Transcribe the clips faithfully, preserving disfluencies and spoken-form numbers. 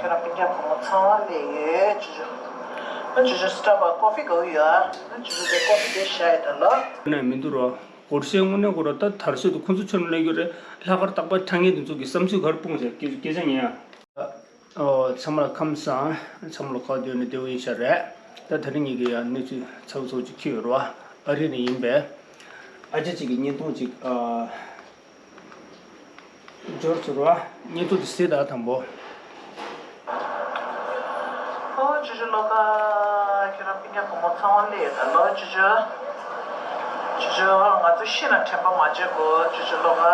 ར་སྤུན་ཀྱག་བུ་མོ་ཚང་མ་སླེབས་ཡོད། ཅོ་ཅོ། ཨ་ཅོ་ཅོ་Starbucks coffee་དགའ་བོ་ཡོད་ཨ། ཨ་ཅོ་ཅོ་དེ་coffee་དེ་བཞག་ཡོད་ད་ལོ། ནས་མི་འདུག་རོ། སྒོར་གཞས་དངོས་གནས་ཁོ་ར་ད་དར་སྲོལ་དུ་ཁོ་ཚོ་ཆོས་ལ་སླེབས་རྒྱུ་རེད། ལྷག་དཀར་རྟག་པར་ཁྲ་ངན་དེ་ཚོ་གི་བསམ་ཚུལ་ག་རེ་སྤུངས་བྱས་སྐད་སྐད་ཆ་ཉན་ཨ། ཨོ་ཚང་མ་ལ་ཁམས་བཟང་། ཚང་མ་ལ་ཁ་བདེ་ནས་བདེ་བོ་ཡིན་ཤག་རེད། ད་དེ་རིང་ངེད་ཀྱི་ཡང་གནས་ཚུལ་ཚ་བོ་ཚ་བོ་ཅིག་འཁྱེར་ཡོད་རེད་བ། ཨ་རི་ནས་ཡིན་པས། ཨ་ཅེ་གཅིག་གི་བརྙན་ཐུང་ཅིག་ཨ། འབྱོར་ཚུལ་བ། བརྙན་ཐུང་དེ་གཟིགས་དང་དང་པོ། ཨོ་ཅོ་ཅོ་ལོ་ཀ། ཁྱོད་རང་སྤུན་ཀྱག་བུ་མོ་ཚང་མ་སླེབས་ཡོད་ད་ལོ་ཅོ་ཅོ། ཅོ་ཅོ་ང་ཚོ་ཤི་ན་དྲན་པ་མ་བརྗེད་གོ་ཅོ་ཅོ་ལོ་ཀ།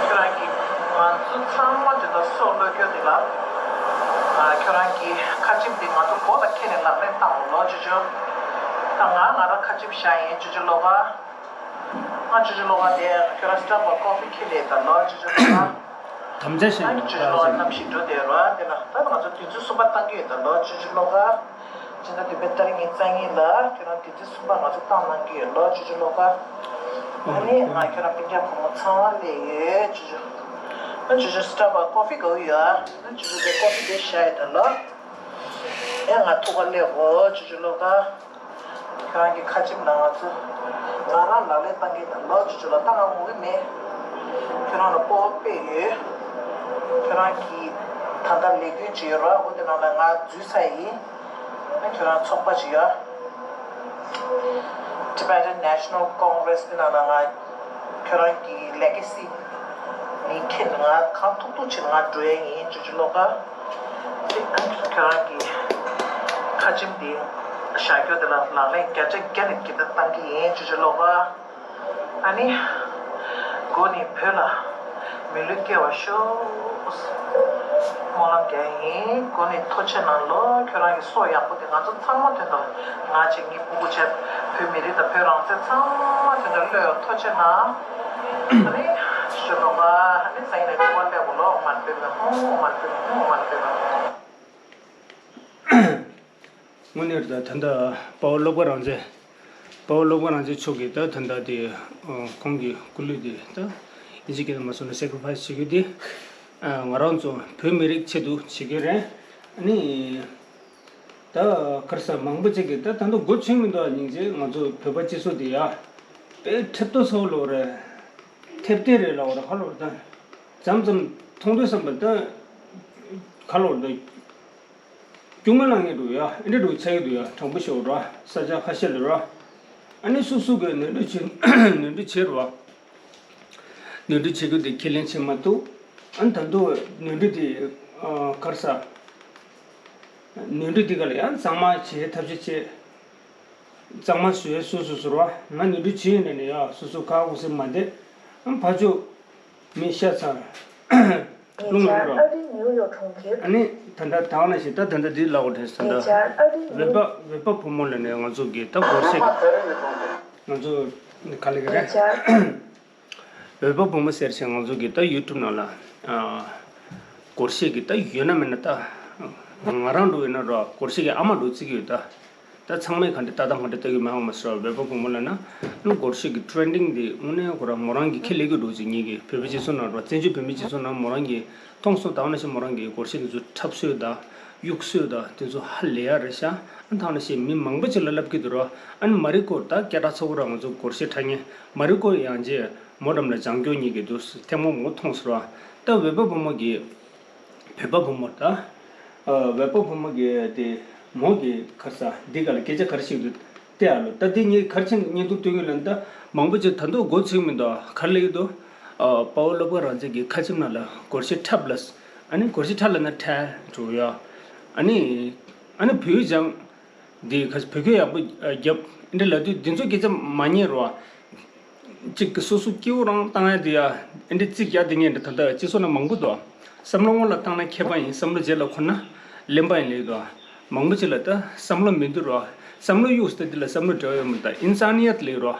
ཁྱོད་རང་གིས་ང་ཚོ་ཚང་མ་དེ་ལྟར་སྲོག་བློས་སྐྱོར་དེ་ལ། ཨ་ཁྱོད་རང་གིས་ཁ་ཆེམས་དེ་ང་ཚོ་མགོ་ལ་འཁྱེར་ནས་ལག་ལེན་བསྟར་འོང་ལོ་ཅོ་ཅོ། ད་ང་ང་རང་ཁ་ཆེམས་བཞག་ཡིན་ཅོ་ཅོ་ལོ་ཀ། ང་ཅོ་ཅོ་ལོ་ཀ་དེ་ཁྱོད་རང་Starbucks coffee་འཁྱེར་ལས་ད་ལོ་ཅོ་ཅོ་ལོ་ཀ། དམ་བཅའ་བཞག་ཨ་ནི་ཡིན་ཅོ་ཅོ་ལོ་ཀ་གནམ་གཤིས་འགྲོ་བསྡད་རོགས་དེ་ལ་ད་ང་ཚོ་དུས་ཚོད་གསུམ་པ་བཏང་གི་ཡོད་ད་ལོ་ཅོ་ཅོ་ལོ་ཀ། སྤྱི་ཟླ་བདུན་པའི་ཏ་རིག་ཉི་ཤུ་རྩ་གཉིས་ལ་ཁྱོད་རང་དུས་ཚོད་གསུམ་པ་ང་ཚོ་བཏང་གནང་གི་ཡོད་ལོ་ཅོ་ཅོ་ལོ་ཀ། ཨ་ནི་ང་ཁྱོད་རང་སྤུན་ཀྱག་བུ་མོ་ཚང་མ་སླེབས་ཡོད་ཅོ་ཅོ། ཨ་ཅོ་ཅོ་Starbucks coffee་དགའ་བོ་ཡོད་ཨ། ཨ་ཅོ་ཅོ་དེ་coffee་དེ་བཞག་ཡོད་ད་ལོ། ཨེ་ང་ཐུག་པ་སླེབས་གོ་ཅོ་ཅོ་ལོ་ཀ། ཁྱོད་རང་གི་ཁ་ཆེམས་ལ་ང་ཚོ་ང་རང་ལག་ལེན་བཏང་གི་ཡིན་ལོ་ཅོ་ཅོ་ལ་ད་ང་ངུ་གི་མེད། ཁྱོད་རང་ལ་སྤོབས་པ་དཔེ་ཡོད། ཁྱོད་རང་གིས་ད་ལྟ་ལས་འགུལ་ཅིག་ཡོད་ར་འོ་དེ་ནང་ལ་ང་འཛུལ་ཚར་ཡིན། ཁྱོད་རང་ཚོགས་པ་ཅིག་ཡོད། Tibetan National Congress་དེ་ནང་ལ་ང་ཁྱོད་རང་གི་legacy་ནི་ཁྱེད་ང་གང་ཐུབ་ཐུབ་བྱེད་ང་འགྲོ་ཡ་ཡིན་ཅོ་ཅོ་ལོ་ཀ། ཁྱོད་རང་གི་ཁ་ཆེམས་དེ་བཞག་རྒྱུ་དེ་ལ་ལག་ལེན་བརྒྱ་ཆ་བརྒྱ་ནས་བརྒྱ་ད་བཏང་གི་ཡིན་ཅོ་ཅོ་ལོ་ཀ། ཨ་ནི། མགོ་ནས་བོད་ལ་མི་ལུས་སྐྱེ་བ་ཤོག་སྨོན་ལམ་རྒྱག་ཡིན། མགོ་ནས་ཐུགས་རྗེ་གནང་ལོ། ཁྱོད་རང་གི་སྲོག་ཡག་པོ་དེ་ང་ཚོ་ཚང་མ་དོན་དག་ང་བཅས་ངའི་སྤུ་གུ་བྱས་བོད་མི་རིགས་དང་བོད་རང་བཙན་ཚང་མ་དོན་དག་བློས་ཡོད་ཐུགས་རྗེ་གནང་། ཨ་ནི་ཞུ་ལོ་ང་ཨ་ནི་སང་ཉིན་ནས་ཐུགས་པ་ལེགས་པོ་ལོ། ཨོཾ་མ་ཎི་པདྨེ་ཧཱུྃ། ཨོཾ་མ་ཎི་པདྨེ་ཧཱུྃ། ཨོཾ་མ་ཎི་པདྨེ་ཧཱུྃ། དངོས་གནས་རེད། ད་ད་ལྟ་དཔའ་བོ་བློ་དགའ་རང་བཙན། དཔའ་བོ་བློ་དགའ་རང་བཙན་མཆོག་གིས་ད་ད་ལྟ་དེ་ཁོང་གི་སྐུ་ལུས་དེ་ད་ཡིན་གཅིག་གིས་མ་སོང་ན་sacrifice་བྱེད་རྒྱུ་དེ་ང་རང་ཚོ་བོད་མི་རིགས་ཆེད་དུ་བྱེད་ཀྱི་རེད། ཨ་ནི། ད་ག་རེ་ཟེར་མང་པོ་ཅིག་གིས་ད་ད་དུང་མགོ་ཚོད་མི་འདུག་སྙིང་རྗེ། ང་ཚོ་བོད་པ་སྤྱི་ཚོགས་འདི་ཡ་དཔེ་ཁྲེབ་ཏོ་ཚ་བོ་ལོག་རེད། ཐེབས་ཐེབས་རེད་ལབ་རེད། ཁ་ལོག་ད་མཚམས་མཚམས་མཐོང་དུས་བསམ་པ་ད་ཁ་ལོག་ད་སྐྱུག་མ་ལངས་ངེས་འདུག་ཡ། ཨེ་འདྲ་འདུག་ཆགས་ཀྱི་འདུག་ཡ། དྲང་པོ་ཤོད་ར། ས་ཆ་ཁ་ཤས་ལ་ར། ཨ་ནི་སོ་སོ་གི་ནོར་འཁྲུལ་བྱེད་ནོར་འཁྲུལ་བྱེད་ར། ནོར་འཁྲུལ་བྱེད་རྒྱུ་དེ་ཁས་ལེན་བྱེད་མ་ཐུབ། ཨ་ནི་ད་དུང་ནོར་འཁྲུལ་དེ་ཨ་ག་རེ་ཟེར། ནོར་འཁྲུལ་དེ་ག་ལ་ཡང་གཙང་མ་བྱེད་ཐབས་ཤེས་བྱེད། གཙང་མ་བཟོས་སོ་སོ་ཟུར་བ་ང་ནོར་འཁྲུལ་བྱེད་ཡིན་ནས་ནས་ཡ་སོ་སོ་ཁ་ཁུ་སིམ་མ་བསྡད། ཨ་ནི་ཕར་ཕྱོགས་མི་ཤ་ཚ་རླུང་ལངས་ར། ཨ་ནི་ད་ལྟ་དང་ན་ཞིག་ད་ད་ལྟ་འདི་ལབ་དགོས་དྲན་སོང་ད། འོད་དཔག་འོད་དཔག་བུ་མོ་ལ་ནས་ང་ཚོ་གི་ད་སྒོར་གཞས་ཀྱི་ང་ཚོ་ག་ལེ་གི་རེད། འོད་དཔག་བུ་མོ་ཟེར་ཞིང་ང་ཚོ་གི་ད་ཡུ་ཊུབ་ནང་ལ་ཨ་སྒོར་གཞས་ཀྱི་ད་ཡོད་ན་མེད་ན་ད་ང་རང་འགྲོ་ཡོད་ན་ར་སྒོར་གཞས་ཀྱི་ཨ་མ་འགྲོ་བརྩི་གི་ཡོད་ད། ད་ཚང་མས་ག་འདྲ་ལྟ་སྟངས་ག་འདྲ་ལྟ་གི་མེད་ཨ་མ་ཟེར་བ་འོད་དཔག་བུ་མོ་ལ་ན་ནུ་སྒོར་གཞས་ཀྱི་ཊྲེན་ཌིང་འདི་དངོས་གནས་ཁོ་རང་མོ་རང་གི་ཁས་ལེན་གི་འགྲོ་ཅིག་ངེད་ཀྱི་བོད་པའི་སྤྱི་ཚོགས་ནང་ར་བཙན་བྱོལ་བོད་མིའི་སྤྱི་ཚོགས་ནང་མོ་རང་གི་མཐོང་སོང་ད་ནང་བཞིན་མོ་རང་གི་སྒོར་གཞས་འདི་ཚོ་འཁྲབ་སྲོལ་དང་གཡུག་སྲོལ་དང་དེ་ཚོ་ཧ་ལས་ཡ་རེད་ཤག་ཨ་ད་ནང་བཞིན་མི་མང་པོ་ཅིག་ལ་ལབ་ཀྱི་འདུག་ར། ཨ་ནི་མ་རི་ཀོ་ད་སྐད་གྲགས་ཚ་བོ་ར་ང་ཚོ་སྒོར་གཞས་འཁྲབ་མཁན་མ་རི་ཀོ་ཡང་རྗེས་མོ་འགྲམ་ལ་སྦྱང་སྐྱོར་ཉིད་ཀྱི་འདུག་ཐེངས་མ་མོ་མཐོང་སོང་ར། ད་འོད་དཔག་བུ་མོ་གི་བོད་པ་བུ་མོ་ད། འོད་དཔག་བུ་མོ་གི་དེ་མོ་གི་ག་རེ་ཟེར་འདི་ག་ལ་སྐད་ཆ་ག་རེ་ཞིག་འདུག་ལྟ་ཡ་ལོ། ད་འདི་ངས་ག་རེ་བྱས་ནས་བརྙན་ཐུང་སྟོན་གི་ལབ་ན་ད་མང་པོ་ཅིག་ད་དུང་མགོ་ཚོས་མི་འདུག་ག་རེ་ལབ་ཀྱི་འདུག་དཔའ་བོ་བློ་དགའ་རང་བཙན་གྱི་ཁ་ཆེམས་ནང་ལ་སྒོར་གཞས་འཁྲབ་ལ། ཨ་ནི་སྒོར་གཞས་འཁྲབ་ལབ་ན་འཁྲབ་འགྲོ་ཡ། ཨ་ནི་ཨ་ནི་བོད་ཡིག་སྦྱང་། འདི་ག་བོད་སྐད་ཡག་པོ་རྒྱབ་འདི་ལབ་དུས་འདི་ཚོ་སྐད་ཆ་མ་ཉན་རོ། གཅིག་གི་སོ་སོ་སྐྱིད་པོ་རང་བཏང་ཡ་དེ་ཡ་འདི་རྩིས་རྒྱག་དེ་ངས་འདི་ད་ལྟ་སྤྱི་ཚོགས་ནང་མང་པོ་འདུག་བསམ་བློ་སྔོན་ལ་བཏང་ན་ཁྱད་པར་ཡིན། བསམ་བློ་རྗེས་ལ་འཁོར་ན་གླེན་པ་ཡིན་ལེགས་འདུག་མང་པོ་ཅིག་ལ་ད་བསམ་བློ་མི་འདུག་རོ། བསམ་བློ་གཡུགས་ཏེ་འདི་ལ་བསམ་བློ་འབྲེལ་བ་ཡོད་མི་འདུག་ཨིན་སཱ་ནི་ཡད་ལེགས་རོ།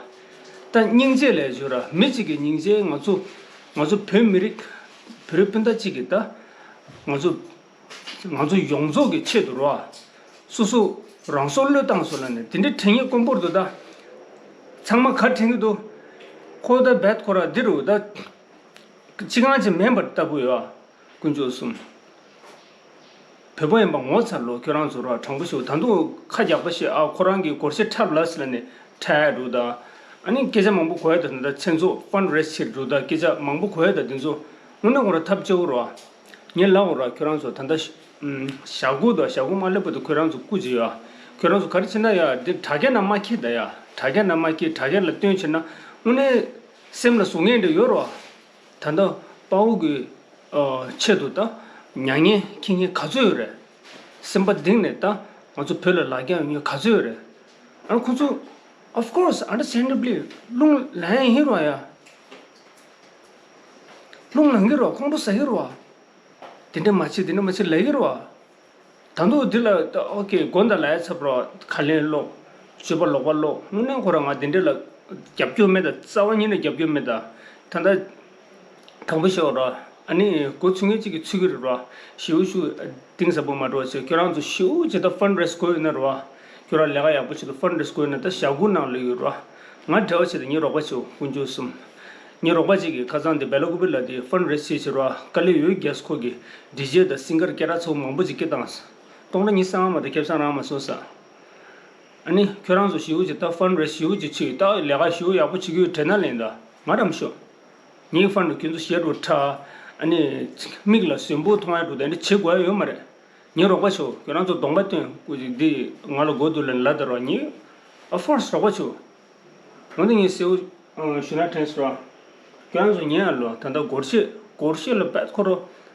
ད་སྙིང་རྗེ་ལས་བརྗོད་ར་མི་གཅིག་གི་སྙིང་རྗེ་ང་ཚོ་ང་ཚོ་བོད་མི་རིགས་བོད་རིགས་སྤུན་ཟླ་གཅིག་གི་ད་ང་ཚོ། ང་ཚོ་ཡོངས་རྫོགས་ཀྱི་ཆེད་དུ་རོ། སོ་སོ་རང་སྲོག་བློས་བཏང་སོང་ལ་ནི་དེ་འདྲའི་དྲན་ཡས་དཀོན་པོར་འདུག་ད། ཚང་མ་ག་དྲན་གྱི་འདུག་ཁོ་ད་བད་ཁོ་ར་འདི་རུ་ད། ཅི་གང་ཅི་མེད་པར་ལྟ་བུ་ཡོད། དཀོན་མཆོག་གསུམ། བོད་པ་ཡིན་པ་ངོ་ཚ་ལོ། ཁྱོད་རང་ཚོ་ར་དྲང་པོ་ཞུ། ད་དུང་ཁ་རྒྱག་པ་ཞིག་ཨ་ཁོ་རང་གི་སྒོར་གཞས་འཁྲབ་ལ་ཟེར་ལ་ནས་འཁྲབ་ཡ་འགྲོ་ད། ཨ་ནི་སྐད་ཆ་མང་པོ་གོ་ཡ་ད། ད་མཚན་ཚོགས་ཕན་རེ་སི་བྱེད་འགྲོ་ད། སྐད་ཆ་མང་པོ་གོ་ཡ་ད། དེ་ཚོ་དངོས་གནས་ཁོ་ར་ཐབས་སྐྱོ་བོ་ར། ངས་ལབ་འོ་ར། ཁྱོད་རང་ཚོ་ད་ལྟ་ཞག་དགུ་དང་ཞག་དགུ་མ་སླེབས་བར་དུ་ཁྱོད་རང་ཚོ་སྐུ་མཁྱེན་ཡ། ཁྱོད་རང་ཚོ་ག་རེ་བྱེད་ན་ཡ། འདི་དྲ་རྒྱ་ནང་མ་འཁྱེར་ད་ཡ། དྲ་རྒྱ་ནང་མ་འཁྱེར། དྲ་རྒྱ་ལ་སྟོན་བྱེད་ན་དངོས་གནས་སེམས་ལ་ཟུག་ངེས་འདྲ་ཡོད་ར། ད་ལྟ་དཔའ་བོ་གི་ཨ་ཆེད་དུ་ད་མྱ་ངན་འཁྱེར་མཁན་ག་ཚོད་ཡོད་རེད། སེམས་པ་གཏིང་ནས་ད་ང་ཚོ་བོད་ལ་ལ་རྒྱ་ཡོད་མཁན་ག་ཚོད་ཡོད་རེད། ཨ་ཁོ་ཚོ་of course understandably རླུང་ལ་ཡང་ཡིན་རོགས་ཡ། རླུང་ལངས་ཀྱི་རོགས། ཁོང་ཁྲོ་ཟ་གི་རོགས། དེ་འདྲ་མ་བྱེད། དེ་འདྲ་མ་བྱེད་ལབ་ཀྱི་རོགས། ད་དུང་འདི་ལ་ད་ཨོ་ཀེ་དགོངས་དག་ལབ་ཡ་ཚར་བ་རོགས། ཁ་ལན་སློག། སྤྱོད་པ་ལོག་པ་སློག། དངོས་གནས་ཁོ་རང་ང་དེ་འདྲ་ལ་རྒྱབ་སྐྱོར་མེད་ད། རྩ་བ་ཉིད་ནས་རྒྱབ་སྐྱོར་མེད་ད། ད་ལྟ་དྲང་པོ་ཤོད་རོགས། ཨ་ནི་མགོ་ཚོས་མཁན་གཅིག་གིས་ཚོས་ཀྱི་རེད་རོགས། ཞེ་པོ་ཞེ་པོ་གཏིང་ཟབ་པོ་མ་འགྲོ་བ་བྱེད། ཁྱོད་རང་ཚོ་ཞེ་པོ་ཅིག་ད་ཕན་རེ་སི་དགོས་ཡོད་ན་རོགས། ཁྱོད་རང་ལས་ཀ་ཡག་པོ་བྱེད་དུ་ཕན་རེ་སི་དགོས་ཡོད་ན་ད་ཞག་དགུ་ནང་ལོས་ཡོད་རོགས། ང་འབྲེལ་བ་བྱེད་དུ་ངའི་རོགས་པ་བྱེད། དཀོན་མཆོག་གསུམ། ངའི་རོགས་པ་གཅིག་གིས་ཁ་སང་དེ་སྦེ་ལ་ཀུ་པི་ལ་དེ་ཕན་རེ་སི་བྱེད་བྱེད་རོགས། དཀའ་ལས་ཡོད་རྒྱལ་སྐོར་གྱི་ཌི་ཇེ་དང་སིང་གར་སྐད་གྲགས་ཚ་བོ་མང་པོ་ཅིག་སྐད་བཏང་སོང་། སྟོང་ཕྲག་ཉི་ཤུ་རྩ་ལྔ་མ་གཏོགས་ཁེ་བཟང་རག་མ་སོང་ས། ཨ་ནི་ཁྱོད་རང་ཚོ་ཞེ་པོ་ཅིག་ད་ཕན་རེ་སི་ཞེ་པོ་ཅིག་བྱེད་ད། ལས་ཀ་ཞེ་པོ་ཡག་པོ་བྱེད་ཀྱི་ཡོད་དྲན་ན་ལན་ད་ང་རམ་ཤོག། ངའི་ཕན་རེ་སི་ཁྱོད་ཚོ་ཞེ་དྲག་ཁྲ། ཨ་ནི་མིག་ལ་གཟན་པོ་མཐོང་ཡ་འགྲོ་དེ་འདྲ་བྱེད་དགོས་ཡ་ཡོད་མ་རེད། ངའི་རོགས་པ་བྱེད། ཁྱོད་རང་ཚོ་གདོང་པ་སྟོན། སྐུ་མཁྱེན་འདི་ང་ལ་མགོ་ཐུག་ལབ་ལབ་ད་རོགས། ངའི་ཨ་ཕོར་སི་རོགས་པ་བྱེད། འོན་ཏེ་ངས་གསལ་པོ་ཞུ་ན་དྲན་སོང་། ཁྱོད་རང་ཚོ་ཉན་ཡ་ལོ། ད་ལྟ་སྒོར་གཞས་སྒོར་གཞས་ལ་བད་ཁོ་རོ་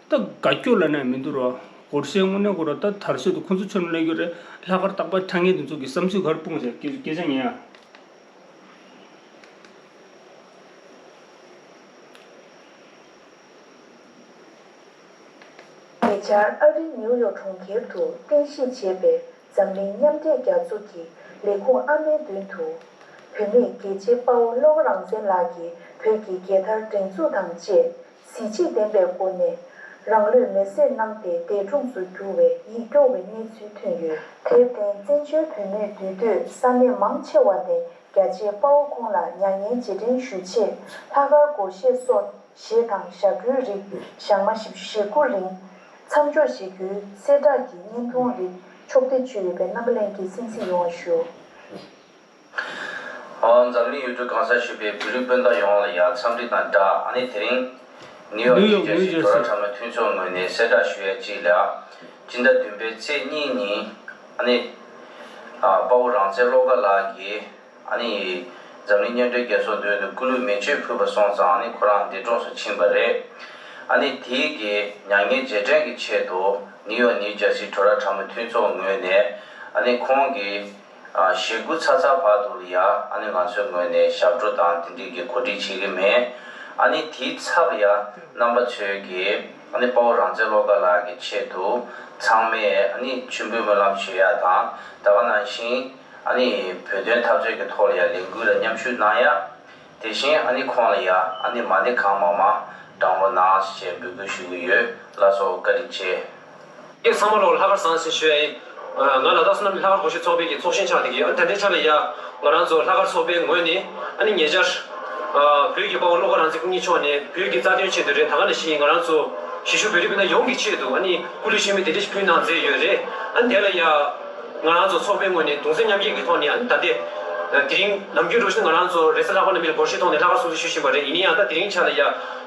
ད་དགའ་སྐྱོ་ལབ་ན་མི་འདུག་རོ། སྒོར་གཞས་དངོས་གནས་ཁོ་རོ་ད་དར་སྲོལ་དུ་ཁོང་ཚོ་ཆོད་ནས་སླེབས་ཡོད་རེད། ལྷག་དཀར་རྟག་པར་འཁྲབ་མཁན་དེ་ཚོ་གི་བསམ་ཚུལ་ག་རེ་སྤུངས་བྱས་སྐད་སྐད་ཆ་ཉན་ཡ། ཉེ་ཆར་ཨ་རིའི་ནིའུ་ཡོག་གྲོང་ཁྱེར་དུ་རྟེན་གཞི་བྱས་པའི་འཛམ་གླིང་མཉམ་འབྲེལ་རྒྱལ་ཚོགས་ཀྱི་ལས་ཁུངས་ཨ་མའི་མདུན་དུ། བུད་མེད་རྒྱལ་གཅེས་དཔའ་བོ་བློ་དགའ་རང་བཙན་ལགས་ཀྱིས་བོད་ཀྱི་རྒྱལ་དར་སྒྲེང་འཛུགས་དང་བཅས་གཟི་བརྗིད་ལྡན་པའི་སྒོ་ནས་རང་ལུས་མེར་སྲེག་གནང་སྟེ་འདས་གྲོངས་སུ་གྱུར་བའི་ཡིད་སྐྱོ་བའི་གནས་ཚུལ་ཐོན་ཡོད། དེར་བརྟེན་བཙན་བྱོལ་བོད་མིའི་འདུས་སྡོད་ས་གནས་མང་ཆེ་བ་ནས་རྒྱལ་གཅེས་དཔའ་བོ་ཁོང་ལ་མྱ་ངན་རྗེས་དྲན་ཞུ་ཆེད་ལྷག་དཀར་སྒོར་གཞས་སོགས་གཞས་དང་ཞབས་བྲོའི་རིགས་ཞག་མ་བཞི་བཅུ་ཞེ་དགུ་རིང་མཚམས་འཇོག་བྱེད་རྒྱུའི་གསལ་བསྒྲགས་ཀྱི་བརྙན་ཐུང་རིགས་ཕྱོགས་བསྒྲིགས་བྱས་ཡོད་པའི་རྣམ་པ་ལྷན་རྒྱས་གསན་གཟིགས་ཡོང་བ་ཞུ། ཨོ། འཛམ་གླིང་ཡུལ་གྲུ་གང་སར་བཞུགས་པའི་བོད་རིགས་སྤུན་ཟླ་ཡོངས་ལ་ཡང་འཚམས་འདྲི་དང་སྦྲགས། ཨ་ནི་དེ་རིང་ནིའུ་ཡོག་ནིའུ་ཡོག་ནིའུ་ཇར་སི་ཊོ་རོ་ཊོ་མའི་མཐུན་ཚོགས་ངོས་ནས་གསལ་བསྒྲགས་ཞུ་ཡ་གཅིག་ལ། སྤྱི་ཟླ་བདུན་པའི་ཚེས་གཉིས་ཉིན་ཨ་ནི་ཨ་དཔའ་བོ་རང་བཙན་བློ་དགའ་ལགས་ཀྱིས་ཨ་ནི་འཛམ་གླིང་མཉམ་འབྲེལ་རྒྱལ་ཚོགས་མདུན་དུ་སྐུ་ལུས་མེ་མཆོད་ཕུལ་བ་སོང་ཙང་ཨ་ནི་ཁོ་རང་འདས་གྲོངས་སུ་ཕྱིན་པ་རེད། ཨ་ནི་དེའི་གི་མྱ་ངན་རྗེས་དྲན་གྱི་ཆེད་དུ་ནིའུ་ཡོག་ནིའུ་ཇར་སི་ཊོ་རོ་ཊོ་མའི་མཐུན་ཚོགས་ངོས་ནས་ཨ་ནི་ཁོང་གི་ཨ་ཞེ་དགུ་ཚར་ཚར་བར་དུ་ལ་ཡ་ཨ་ནི་ང་ཚོའི་ངོས་ནས་ཞབས་བྲོ་དང་དེ་འདྲའི་གི་གོ་སྒྲིག་བྱེད་ཀྱི་མེད། ཨ་ནི་དེའི་ཚབ་ལ་ཡ་རྣམ་པ་ཚོས་ཀྱི་ཨ་ནི་དཔའ་བོ་རང་བཙན་བློ་དགའ་ལགས་ཀྱི་ཆེད་དུ་ཚང་མས་ཨ་ནི་མཆོད་འབུལ་སྨོན་ལམ་ཞུ་ཡ་དང་། ད་ག་ནང་བཞིན་ཨ་ནི་བོད་དོན་འཐབ་རྩོད་ཀྱི་ཐོག་ལ་ཡ་ལས་འགུལ་ལ་མཉམ་ཞུགས་གནང་ཡ། དེ་བཞིན་ཨ་ནི་ཁོང་ལ་ཡ་ཨ་ནི་མ་ཎི་གང་མང་མང་བགྲང་རོགས་གནང་ཞེས་འབོད་སྐུལ་ཞུ་གི་ཡོད། ལགས་སོ། བཀའ་དྲིན་ཆེ། ཁྱེད་ཚང་མ་ལོ་ལྷག་དཀར་བཟང་ཞེས་ཞུ་ཡ་ཡིན། ང་ལ་དྭགས་བསོད་ནམས་ལྷག་དཀར་སྒོར་གཞས་ཚོགས་པའི་གི་ཚོགས་གཞོན་ཆགས་བསྡད་ཀྱི་ཡོད། ཨ་ནི་ད་ལྟའི་ཆ་ལ་ཡ་ང་རང་ཚོ་ལྷག་དཀར་ཚོགས་པའི་ངོས་ནས་ཨ་ནི་ཉེ་ཆར་བོད་ཀྱི་དཔའ་བོ་བློ་དགའ་རང་བཙན་སྐུ་ཉིད་མཆོག་ནས་བོད་ཀྱི་རྩ་དོན་ཆེད་དུ་རེད། ད་ག་ནང་བཞིན་ང་རང་ཚོ་གཞིས་བཞུགས་བོད་རིགས་སྤུན་ཟླ་ཡོངས་ཀྱི་ཆེད་དུ་ཨ་ནི་སྐུ་ལུས་མཆོད་མེ་དེ་འདྲ་ཞིག་ཕུལ་གནང་མཛད་ཡོད་རེད། ཨ་ནི་དེ་ལ་ཡ་ང་རང་ཚོ་ཚོགས་པའི་ངོས་ནས་གདུང་སེམས་མཉམ་སྐྱེད་ཀྱི་ཐོག་ནས་ཨ་ནི་ད་ལྟ་དེ་རིང་ནམ་རྒྱུན་འདྲ་བྱས་ན་ང་རང་ཚོ་རེས་གཟའ་ལྷག་པ་ནམ་ཡིན་ལ་སྒོར་གཞས་ཐོག་ནས་ལྷག་དཀར་སྲུང་བརྩི་ཞུ་བཞིན་པ་རེད། ཡིན་ན་ཡང་ད་དེ་རིང་ཆ་ལ་ཡ་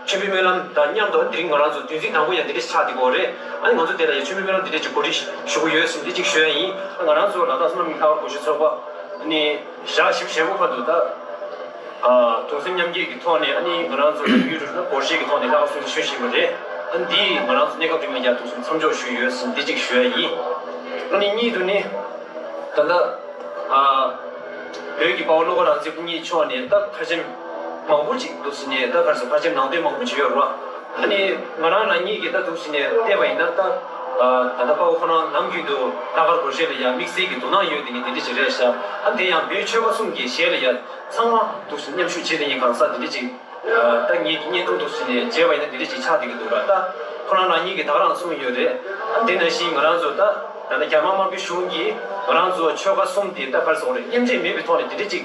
མཆོད་འབུལ་སྨོན་ལམ་དང་མཉམ་དུ་དེ་རིང་ང་རང་ཚོ་དུས་ཚིགས་དང་པོ་ཡང་འདི་འདྲ་ཞིག་ཆགས་བསྡད་ཀྱི་ཡོད་རེད། ཨ་ནི་ང་ཚོ་དེ་ལ་ཡ་མཆོད་འབུལ་སྨོན་ལམ་འདི་འདྲ་ཞིག་གོ་སྒྲིག་ཞུ་གི་ཡོད་ཟེར་འདི་གཅིག་ཞུ་ཡ་ཡིན། ང་རང་ཚོ་ལ་དྭགས་བསོད་ནམས་གླིང་ལྷག་དཀར་སྒོར་གཞས་ཚོགས་པ་ཨ་ནི་ཞག་བཞི་བཅུ་ཞེ་དགུ་བར་དུ་ད་ཨ་གདུང་སེམས་མཉམ་སྐྱེད་ཀྱི་ཐོག་ནས་ཨ་ནི་ང་རང་ཚོ་ནམ་རྒྱུན་འདྲ་བྱས་ན་སྒོར་གཞས་ཀྱི་ཐོག་ནས་ལྷག་དཀར་སྲུང་བརྩི་ཞུ་བཞིན་པ་རེད། ཨ་ནི་འདི་ང་རང་ཚོ་གནས་སྐབས་རིང་ལ་ཡ་གདུང་སེམས་མཚམས་འཇོག་ཞུས་ཡོད་ཟེར་འདི་གཅིག་ཞུ་ཡ་ཡིན། ཨ་ནི་གཉིས་དུ་ནི། ད་ལྟ་ཨ་བོད་ཀྱི་དཔའ་བོ་བློ་དགའ་རང་བཙན་སྐུ་ཉིད་མཆོག་ནས་ད་ཕར་ཕྱིན་མང་པོ་ཅིག་འདུག་ཟེར་ནས་ད་ག་རེ་ཟེར་ཕར་ཕྱིན་ནང་དོན་མང་པོ་ཅིག་ཡོད་རེད་བ། ཨ་ནི་ང་རང་རང་ཉིད་ཀྱིས་ད་འདུག་ཟེར་ནས་བལྟས་པ་ཡིན་ན་ད་ཨ་ད་ལྟ་དཔའ་བོ་ཁོ་རང་ནམ་རྒྱུན་དུ་ལྷག་དཀར་སྒོར་གཞས་ལ་ཡང་དམིགས་བསལ་གྱི་དོ་སྣང་ཡོད་དེ་ནི་དེ་འདྲ་ཅིག་རེད་ཤག་ཨ་དེ་ཡང་བོད་ཆོལ་ཁ་གསུམ་གྱི་གཞས་ལ་ཡང་ཚང་མ་འདུག་ཟེར་མཉམ་ཞུགས་བྱེད་དེ་ཡིན་གང་ཟག་དེ་འདྲ་ཅིག་ད་ངེད་ཀྱི་བརྙན་ཐུང་དུ་ཕྱིན་ནས་མཇལ་བ་ཡིན་ན་འདི་འདྲ་ཅིག་ཆགས་བསྡད་ཀྱི་འདུག་ལ། ད་ཁོ་རང་རང་ཉིད་ཀྱིས་ད་ག་རང་གསུངས་ཡོད་རེད། ཨ་དེ་ནང་བཞིན་ང་རང་ཚོ་ད་ད་ལྟ་རྒྱ་དམར་དམར་པོའི་གཞུང་གིས་ང་རང་ཚོ་ཆོལ་ཁ་གསུམ་དེ་ད་ག་རེ་ཟེར་དགོས་རེད། མཉམ་འབྲེལ་མེད་པའི་ཐོག་ནས་འདི་འདྲ་ཅིག་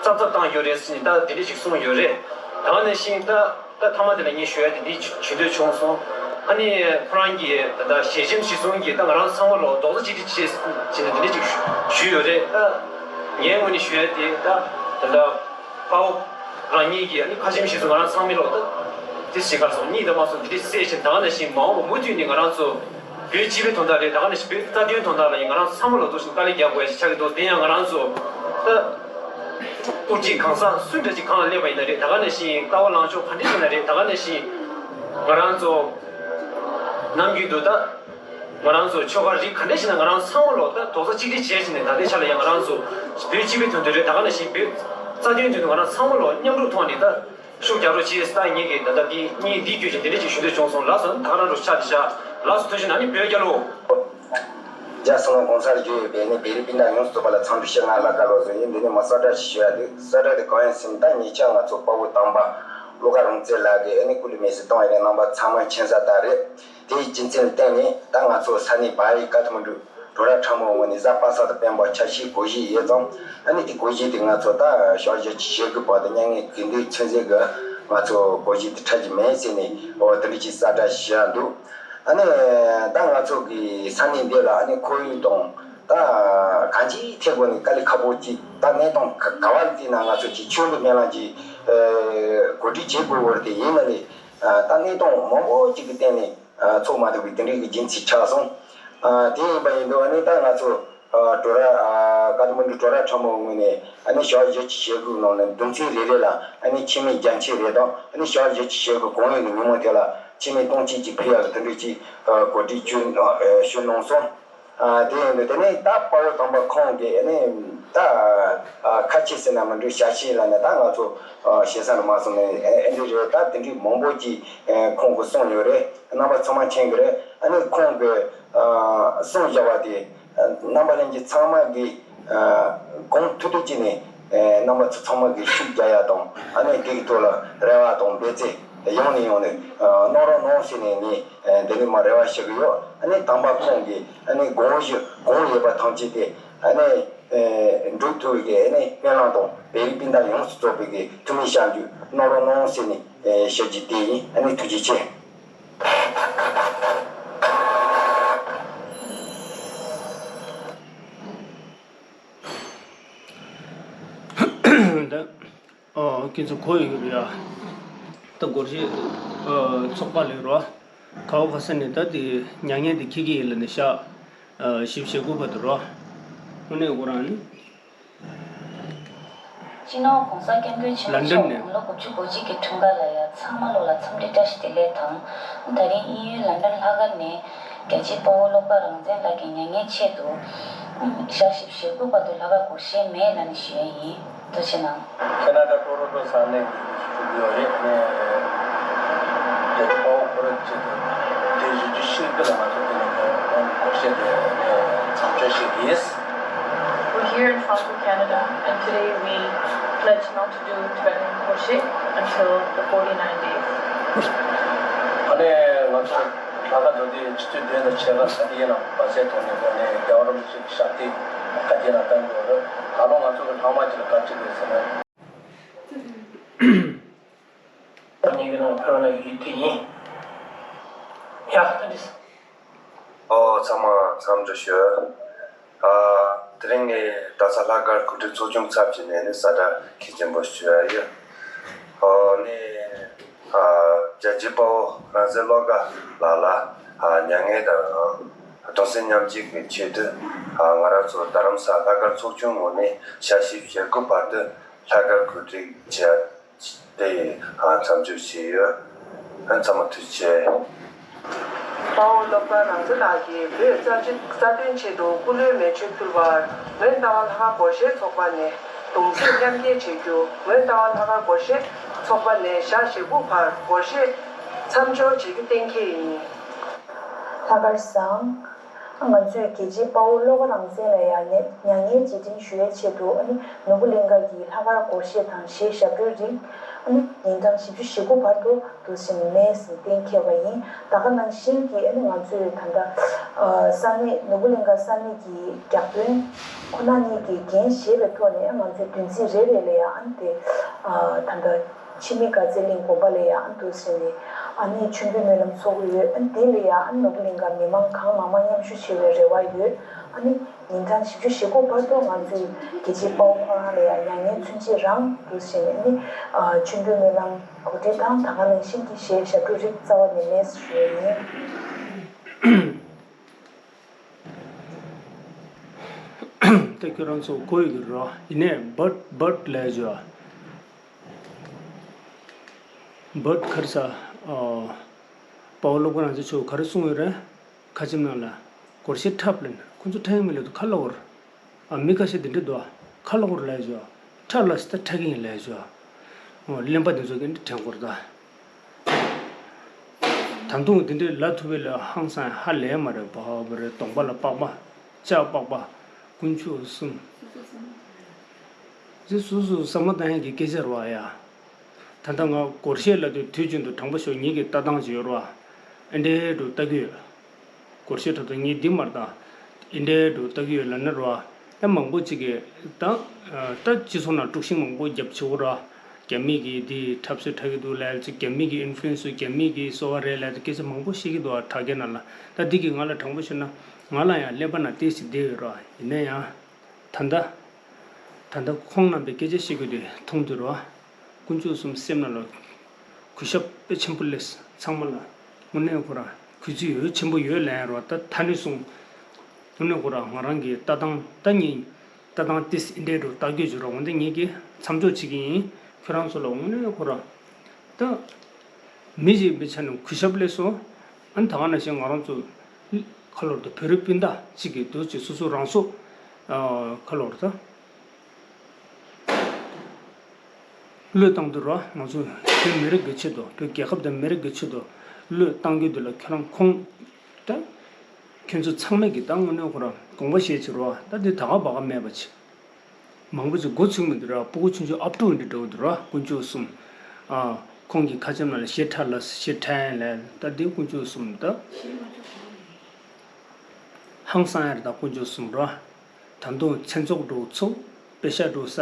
རྩབ་རྩབ་བཏང་ཡོད་རེད་ཟེར་ནས་ད་འདི་འདྲ་ཅིག་གསུངས་ཡོད་རེད། ད་ག་ནང་བཞིན་ད་ད་མཐའ་མ་དེ་ལ་ངས་ཞུ་ཡ་དེ་འདི་ཞུ་འདོད་བྱུང་སོང་། ཨ་ནི་ཁོ་རང་གིས་ད་ལྟ་ཞལ་ཆེམས་གཞིར་བཟུང་གིས་ད་ང་རང་ཚང་མ་ལོ་རྡོག་རྩ་གཅིག་སྒྲིལ་བྱས་བྱས་ནས་འདི་འདྲ་ཅིག་ཞུས་ཡོད་རེད། ད་ངའི་ངོས་ནས་ཞུ་ཡ་དེ་ད་ད་ལྟ་དཔའ་བོ་རང་ཉིད་ཀྱིས་ཨ་ནི་ཁ་ཆེམས་གཞིར་བཟུང་ང་རང་ཚང་མའི་ལོ་ད་དེ་ཞིག་གར་སོང་གཉིད་ད་མ་སོང་འདི་འདྲ་བསད་བཞིན་ད་ག་ནང་བཞིན་མ་འོངས་པ་མུ་མཐུད་ནས་ང་རང་ཚོ་བོད་སྤྱི་པའི་དོན་དག་རེད། ད་ག་ནང་བཞིན་བོད་རྩ་དོན་དོན་དག་ལ་ཡིན་ང་རང་ཚང་མ་ལོ་འདུག་སེ་དཀའ་ལས་རྒྱག་དགོས་ཡ་ཞིག་ཆགས་ཀྱི་འདུག་དེ་ཡང་ང་རང་ཚོ་ད་དབུ་ཁྲིད་གང་ཟག་སུ་འདྲ་ཅིག་གང་ལ་སླེབས་པ་ཡིན་ན་རེད། ད་ག་ནང་བཞིན་ལྟ་བ་ལངས་ཕྱོགས་ག་འདྲ་ཞིག་ན་རེད། ད་ག་ནང་བཞིན་ང་རང་ཚོ་ནམ་རྒྱུན་དུ་ད་ང་རང་ཚོ་ཆོལ་ཁ་རིགས་ག་འདྲ་ཞིག་ན་ང་རང་ཚང་མ་ལོ་ད་རྡོག་རྩ་གཅིག་སྒྲིལ་བྱས་ཕྱིན་ནས་ད་ལྟའི་ཆ་ལ་ཡང་ང་རང་ཚོ་བོད་སྤྱི་པའི་དོན་དུ་རེད། ད་ག་ནང་བཞིན་བོད་རྩ་དོན་དོན་དུ་ང་རང་ཚང་མ་ལོ་མཉམ་རུབ་ཐོག་ནས་ད། ཤུགས་རྒྱག་རོགས་བྱེད་ཟེར་ད་ངེད་ཀྱིས་ད་ལྟ་འདི་གཉིས་འདི་བརྒྱུད་ཅིང་འདི་འདྲ་ཅིག་ཞུ་འདོད་བྱུང་སོང་། ལགས་སོ། ད་ག་རང་རུ་ཆ་དེ་བཞག་ལགས་སོ། ཐུགས་རྗེ་གནང་ནི་བོད་རྒྱལ་ལོ། རྒྱ་སྲང་ལ་གོང་ས་བརྒྱུད་ཡོད་པའི་ནི་བེ་རི་པི་ན་ཡོངས་སུ་རྫོགས་པ་ལ་འཚམས་འདྲི་ཞུ། ང་ལ་དགའ་ལོ་བཟོ་ཡིན། འདི་ནི་མ་གསལ་བསྒྲགས་ཤིག་ཞུ་ཡ་འདུག་གསལ་བསྒྲགས་དེ་གང་ཡིན་ཟེར་ན་ད་ཉེ་ཆར་ང་ཚོ་དཔའ་བོ་དམ་པ་བློ་དགའ་རང་བཙན་ལགས་ཀྱིས་ཨ་ནི་སྐུ་ལུས་མེར་སྲེག་བཏང་བ་ཡིན་ནི་རྣམ་པ་ཚང་མ་མཁྱེན་གསལ་ལྟར་རེད། དེའི་རྒྱུ་མཚན་ལ་བརྟེན་ནས་ད་ང་ཚོ་ས་གནས་བ་ཡི་ཀ་ཐ་མན་གྲུ། བྲོ་ར་ཁྲ་མོ་ངོས་ནས་གཟའ་པ་སངས་དང་སྤེན་པ་ཆ་ཤས་སྒོར་གཞས་ཡོད་ཙང་། ཨ་ནི་དེ་སྒོར་གཞས་དེ་ང་ཚོ་ད་ཞག་བཞི་བཅུ་ཞེ་དགུ་བར་དུ་མྱ་ངན་གུས་འདུད་མཚོན་བྱེད་ཀྱི་ང་ཚོ་སྒོར་གཞས་དེ་འཁྲབ་ཀྱི་མེད་ཟེར་ནས་འོ་དེ་འདྲ་ཅིག་གསལ་བསྒྲགས་ཞུ་ཡ་འདུག་ཨ་ནི་ད་ང་ཚོ་གི་ས་གནས་འདི་ལ་ཨ་ནི་ཁོར་ཡུག་དང་ད་གང་ཅིའི་ཐད་སྒོ་ནས་དཀའ་ལས་ཁག་པོ་ཅིག་ད་གནས་སྟངས་ག་ག་བ་ལ་བལྟས་ན་ང་ཚོ་ཅིག་ཆོས་ལུགས་སྨོན་ལམ་ཅིག་གོ་སྒྲིག་བྱེད་དགོས་པ་རེད། དེ་ཡིན་ན་ནི་ད་གནས་སྟངས་མང་པོ་ཅིག་གི་སྟེང་ནས། ཚོགས་མ་ཐུབ་པའི་དེ་འདྲའི་གི་རྒྱུན་ཚིག་ཆགས་སོང་། དེ་ཡིན་པ་ཡིན་དུས་ཨ་ནི་ད་ང་ཚོ་བྲོ་ར་ཀ་ཐ་མན་གྲུ་བྲོ་ར་ཁྲ་མོ་ངོས་ནས་ཨ་ནི་ཞག་བཞི་བཅུ་ཞེ་དགུ་ནང་ནས་བདུན་ཚིགས་རེ་རེ་ལ་ཨ་ནི་འཆི་མེད་རྒྱ་མཚོ་རེ་དང་ཨ་ནི་ཞག་བཞི་བཅུ་ཞེ་དགུ་གང་ཡིན་གི་ཉིན་མོ་དེ་ལ་འཆི་མེད་སྟོང་མཆོད་ཅིག་ཕུལ་ཡག་གི་དེ་འདྲའི་ཅིག་གོ་སྒྲིག་ཞུ་ཞུ་གནང་སོང་། དེ་ཡིན་དུས་དེ་ནས་ད་དཔའ་བོ་དམ་པ་ཁོང་གིས་ཨ་ནི་ད་ཁ་ཆེ་ཟེར་ན་མི་འགྲིག་ཞབས་ཕྱི་ལ་ནི་ད་ང་ཚོ་ཞེ་ས་རུ་མ་སོང་ནས་ཨ་འདི་རེད། ད་དེ་འདྲའི་མང་པོ་ཅིག་ཁོང་གིས་གསུངས་ཡོད་རེད། རྣམ་པ་ཚང་མ་མཁྱེན་གི་རེད། ཨ་ནི་ཁོང་གི་གསུང་བཞག་པ་དེ་རྣམ་པ་ལྷན་རྒྱས་ཚང་མ་གི་གོང་ཐུག་ཐུག་ཅིག་ནས་རྣམ་པ་ཚོ་ཚང་མ་གི་ཤུགས་རྒྱག་ཡ་དང་ཨ་ནི་དེ་གི་ཐོག་ལ་རེ་བ་དང་འབད་བརྩོན་ཡོང་ནས་ཡོང་ནས་གནང་རོགས་གནང་ཟེར་ནས་ངས་འདི་ནས་མ་རེ་བ་ཞུ་གི་ཡོད། ཨ་ནི་དམ་པ་ཁོང་གིས་ཨ་ནི་དགོངས་ཞུ་དགོངས་ཡོད་པ་ཐམས་ཅད་དེ་ཨ་ནི་འགྲུབ་ཐུབ་པའི་ཨ་ནི་སྨོན་ལམ་དང་བོད་རིགས་སྤུན་ཟླ་ཡོངས་སུ་རྫོགས་པའི་ཐུགས་སྨོན་ཞབས་འདེགས་གནང་རོགས་གནང་ཟེར་ནས། ཨེ་ཞུ་རྒྱུ་དེ་ཡིན། ཨ་ནི་ཐུགས་རྗེ་ཆེ། ད་ཨོ་ཁྱེད་ཚོ་གོ་ཡོད་རེད་ཡ། ད་སྒོར་གཞས་ཨ་ཚོགས་པ་ལས་རོ། ག་བ་ག་ས་ནས་ད་དེ་མྱ་ངན་དེ་ཁྱི་ཁྱི་ཡིན་ལ་ནི་ཤག་ཨ་བཞི་བཅུ་ཞེ་དགུ་བར་དུ་རོ། དངོས་གནས་ཁོ་རང་ནི། སྤྱི་ནོར་༸གོང་ས་༸སྐྱབས་མགོན་ཆེན་པོ་མཆོག་དགུང་ལོ་དགུ་བཅུ་གོ་གཅིག་གི་འཁྲུངས་སྐར་ལ་ཡང་ཚང་མ་ལོ་ལ་འཚམས་འདྲི་བཀྲ་ཤིས་བདེ་ལེགས་དང་། ད་རིང་དབྱིན་ཡུལ་ལན་ཌན་ལྷག་དཀར་ནས་རྒྱལ་གཅེས་དཔའ་བོ་བློ་དགའ་རང་བཙན་ལགས་ཀྱི་མྱ་ངན་ཆེད་དུ་ཞག་བཞི་བཅུ་ཞེ་དགུ་བར་དུ་ལྷག་དཀར་སྒོར་གཞས་མེད་ལབ་ནས་ཞུ་ཡས་ཡིན། ཐུགས་རྗེ་གནང་། ཁེ་ན་ཌ་ཊོ་རོན་ཊོ་ས་གནས་ཀྱི་ཞུ་གི་ཡོད་རེད། ཨ་ནི་རྒྱལ་གཅེས་དཔའ་བོ་ཁོ་རང་ཆེད་དུ་དེ་བཞིན་ཞིག་གི་ལ་ང་ཚོ་དེ་ནས་སྒོར་གཞས་དེ་ཨ་ནི་མཚམས་སྦྱོར་ཞིག་ཡིན། We're here in Toronto, Canada, and today we pledge not to do Tibetan worship until the forty-nine days. ཨ་ནི་ང་ཚོ་ལྷག་དཀར་རྫོང་དེ་ཆུ་ཚོད་བདུན་དང་ཕྱེད་ཀ་ས་དེ་ཡིན་ན་བ་སའི་ཐོག་ནས་ཨ་ནི་རྒྱལ་བ་རིན་པོ་ཆེ་གི་ཞབས་སྟེགས་ག་དེ་ན་བཏང་དགོས་རེད། ད་ལོ་ང་ཚོ་གི་ལྷག་མ་ཅིག་ལ་བཀའ་ཁྲིད་དགོས་ཟེར་ན། ཉིན་གྱི་ནང་ཕེབས་ལ་ཡིད་དུ་ཡིན། ཡ་ད་འདི། ཨོ་ཚང་མ་འཚམས་འདྲི་ཞུ། ཨ། དེ་རིང་ངས་རྡ་ས་ལྷག་དཀར་གོ་སྒྲིག་ཚོགས་ཆུང་ཚབ་བྱས་ནས་ནི་གསལ་བསྒྲགས་གལ་ཆེན་པོ་ཞུ་ཡ་ཡོད། ཨོ་ནི། ཨ། རྒྱལ་གཅེས་དཔའ་བོ་རང་བཙན་བློ་དགའ་ལགས་ལ། ཨ། མྱ་ངན་དང་གདུང་སེམས་མཉམ་སྐྱེད་ཀྱི་ཆེད་དུ། ཨ། ང་རང་ཚོ་རྡ་རམ་ས་ལྷག་དཀར་ཚོགས་ཆུང་ངོས་ནས་ཞག་བཞི་བཅུ་ཞེ་དགུ་བར་དུ་ལྷག་དཀར་གོ་སྒྲིག་བྱས། དེ་ཡི་མཚམས་འཇོག་བྱས་ཡོད། ཚང་མ་ཐུགས་རྗེ་ཆེ། དཔའ་བོ་བློ་དགའ་རང་བཙན་ལགས་ཀྱིས་བོད་རྩ་ཆེ་རྩ་དོན་ཆེད་དུ་སྐུ་ལུས་མེ་མཆོད་ཕུལ་བར་སྔོན་ལྟ་བ་ལྷག་དཀར་སྒོར་གཞས་ཚོགས་པ་ནས་གདུང་སེམས་མཉམ་སྐྱེད་བྱེད་རྒྱུ། སྔོན་ལྟ་བ་ལྷག་དཀར་སྒོར་གཞས་ཚོགས་པ་ནས་ཞག་ཞེ་དགུ་བར་སྒོར་གཞས་མཚམས་འཇོག་བྱེད་རྒྱུ་གཏན་འཁེལ་ཡིན། ལྷག་དཀར་བཟང་། ང་ཚོས་རྒྱལ་གཅེས་དཔའ་བོ་བློ་དགའ་རང་བཙན་ལ་ཡང་ནས་མྱ་ངན་རྗེས་དྲན་ཞུ་ཡའི་ཆེད་དུ་ཨ་ནི་ནོར་བུ་གླིང་ག་གི་ལྷག་དཀར་སྒོར་གཞས་དང་གཞས་ཞབས་བྲོའི་རིགས་ཨ་ནི་ཉིན་གྲངས་བཞི་བཅུ་ཞེ་དགུ་བར་དུ་འདུག་སེ་མེད་ཟིན་གཏན་འཁེལ་བ་ཡིན། ད་ག་ནང་བཞིན་གྱི་ཨ་ནི་ང་ཚོས་ད་ལྟ་ས་གནས་ནོར་བུ་གླིང་ག་ས་གནས་ཀྱི་བརྒྱ་དཔོན་ཁོ་ན་གཉིས་ཀྱིས་འགན་བཞེས་པའི་ཐོག་ནས་ང་ཚོས་བདུན་ཚིགས་རེ་རེ་ལ་ཡང་ཨ་ནི་དེ་ད་ལྟ། འཆི་མེད་དགའ་ཚལ་གླིང་དགོན་པ་ལ་ཡང་འདུག་ཟེར་ནས་ཨ་ནི་མཆོད་འབུལ་སྨོན་ལམ་ཚོགས་ཀྱི་ཡོད། ཨ་ནི་དེ་ལ་ཡང་ཨ་ནི་ནོར་བུ་གླིང་ག་མི་མང་གང་མང་མང་མཉམ་ཞུགས་བྱེད་པའི་རེ་བ་ཡོད། ཨ་ནི་ཉིན་གྲངས་བཞི་བཅུ་ཞེ་དགུ་བར་དུ་ང་ཚོའི་རྒྱལ་གཅེས་དཔའ་བོ་ཁོ་རང་ལ་ཡང་མྱ་ངན་མཚོན་ཆེད་རང་འདུག་ཟེར་ནས་ཨ་ནི་མཆོད་འབུལ་སྨོན་ལམ་གོ་སྒྲིག་དང་ད་ག་ནང་བཞིན་གྱི་གཞས་ཞབས་བྲོ་རིགས་རྩ་བ་ནས་མེད་ཞུ་ཡ་ཡིན། ད་ཁྱོད་རང་ཚོ་གོ་ཡོད་ཀྱི་རེད་བ། ཡིན་ནའི་བྷཊ་བྷཊ་ལབ་ཡ་ཅིག་ཡོད་ཨ། བྷཊ་ག་རེ་ཟ། ཨ། དཔའ་བོ་སློབ་དགའ་རང་བཙན་མཆོག་ག་རེ་གསུངས་ཡོད་རེད། ཁ་ཆེམས་ནང་ལ་སྒོར་གཞས་འཁྲབ་ལབ་ནས་ཁོ་ཚོ་འཁྲབ་ཡ་མེད་ལབ་དུས་ཁ་ལོག་རེད། ཨ། མི་ཁ་ཤས་དེ་འདྲ་འདུག་ཨ། ཁ་ལོག་རེད་ལབ་ཡ་ཅིག་ཡོད། འཁྲབ་ལབ་ཟེར་ད་འཁྲབ་ཀྱི་ཡིན་ལབ་ཡ་ཅིག་ཡོད། ཨོ། གླེན་པ་དེ་ཚོ་གི་འདི་དྲན་དགོས་རེད་ད། ད་དུང་འདི་འདྲའི་ལབ་ཐུབ་པའི་ལ་ཧང་སང་ཧ་ལས་མ་རེད། བ་བ་རེད། གདོང་པ་ལ་པགས་པ། ལྕགས་པགས་པ། དཀོན་མཆོག་གསུམ། ཅི་སོ་སོ་བསམ་བློ་བཏང་ཡག་གི་སྐད་ཆ་རེད་བ་ཡ། ད་ལྟ་ང་སྒོར་གཞས་ལབ་དུས་དུས་རྒྱུན་དུ་དྲང་པོ་ཞུ་ངེད་ཀྱི་ལྟ་སྟངས་ཅིག་ཡོད་རེད་བ། ཨེ་འདྲའི་འདྲ་ལྟ་གི་ཡོད། སྒོར་གཞས་འཁྲབ་སྟངས་ངས་འདི་མ་རེད་ད། ཨེ་འདྲའི་འདྲ་ལྟ་གི་ཡོད་ལབ་ན་རེད་བ། ད་མང་པོ་ཅིག་གིས་ད་ད་སྤྱི་ཚོགས་ནང་དཀྲུག་ཤིང་མང་པོ་རྒྱབ་བྱེད་ཀྱི་རེད་བ། རྒྱ་མི་གིས་འདི་འཁྲབ་སྲོལ་འཁྲབ་ཀྱི་འདུག་ལབ་ཡ་ཅིག་རྒྱ་མི་གི་ཨིན་ཕུ་ལུ་ཨེན་སར་རྒྱ་མི་གིས་བཟོ་བ་རེད་ལབ་ཡ་ཅིག་སྐད་ཆ་མང་པོ་བཤད་ཀྱི་འདུག་བ། དྲ་རྒྱ་ནང་ལ། ད་འདི་གིས་ང་ལ་དྲང་པོ་ཞུ་ན་ང་ལ་ཡང་ཀླད་པ་ནང་ཏོག་ཙམ་བསྡད་ཡོད་རེད་བ། ཡིན་ན་ཡང་། ད་ལྟ། ད་ལྟ་ཁོང་རྣམ་པས་སྐད་ཆ་བཤད་དགོས་དུས་མཐོང་དུས་རེད་བ། དཀོན་མཆོག་གསུམ་སེམས་ནང་ལ་གུས་ཞབས་དཔེ་ཆེན་པོ་སླེབས། ཚང་མ་ལ་དངོས་གནས་ཁོ་རང་གུས་བརྩི་ཡོད་ཆེན་པོ་ཡོད་ལབ་ཡ་རེད་བ། ད་ད་ནས་བཟུང་དངོས་གནས་ཁོ་རང་ང་རང་གི་ལྟ་སྟངས་ད་ངས་ལྟ་སྟངས་ཏོག་ཙམ་འདྲ་འདྲ་ལྟ་དགོས་ཀྱི་རེད། འོན་ཏེ་ངེད་ཀྱིས་མཚམས་འཇོག་བྱེད་ཀྱི་ཡིན། ཁྱོད་རང་ཚོ་ལ་དངོས་གནས་ཁོ་རང་ད། མི་གཅིག་པའི་ཆ་ནས་གུས་ཞབས་སླེབས་སོང་། ཨ་ནི་ད་ག་ནང་བཞིན་ང་རང་ཚོ་ཁ་ལོར་དུ་བོད་རིགས་སྤུན་ཟླ་གཅིག་གི་འདུག་ཅེས་སོ་སོ་རང་སྲོག་ཨ་ཁ་ལོར་དུ་བློས་བཏང་དུས་ར་ང་ཚོ་བོད་མི་རིགས་ཀྱི་ཆེད་དུ་བོད་རྒྱལ་ཁབ་དང་མི་རིགས་ཀྱི་ཆེད་དུ་བློས་བཏང་རྒྱུ་དེ་ལ་ཁྱོད་རང་ཁོང་ད་ཁྱོད་ཚོ་ཚང་མས་ཀྱི་ད་དངོས་གནས་ཁོ་རང་དགོངས་པ་བཞེས་བྱེད་རོགས། ད་འདི་ད་ག་བ་ག་མེད་པ་བྱེད། མང་པོ་ཅིག་མགོ་ཚོས་མི་འདུག་ར། སྤུ་གུ་ཆུང་ཆུང་ཨབ་ཕྲུག་འདི་འདྲ་བོ་འདུག་ར། དཀོན་མཆོག་གསུམ། ཨ། ཁོང་གི་ཁ་ཆེམས་ནང་ལ་གཞས་འཁྲབ་ལ་གཞས་འཁྲབ་ཡ་ལ་ད་འདི་དཀོན་མཆོག་གསུམ་ད། ཧང་སང་ཡ་རེད་ད་དཀོན་མཆོག་གསུམ་ར། ད་དུང་མཚན་ཚོགས་འགྲོ་ཚོགས་པེ་ཤ་འགྲོ་ས་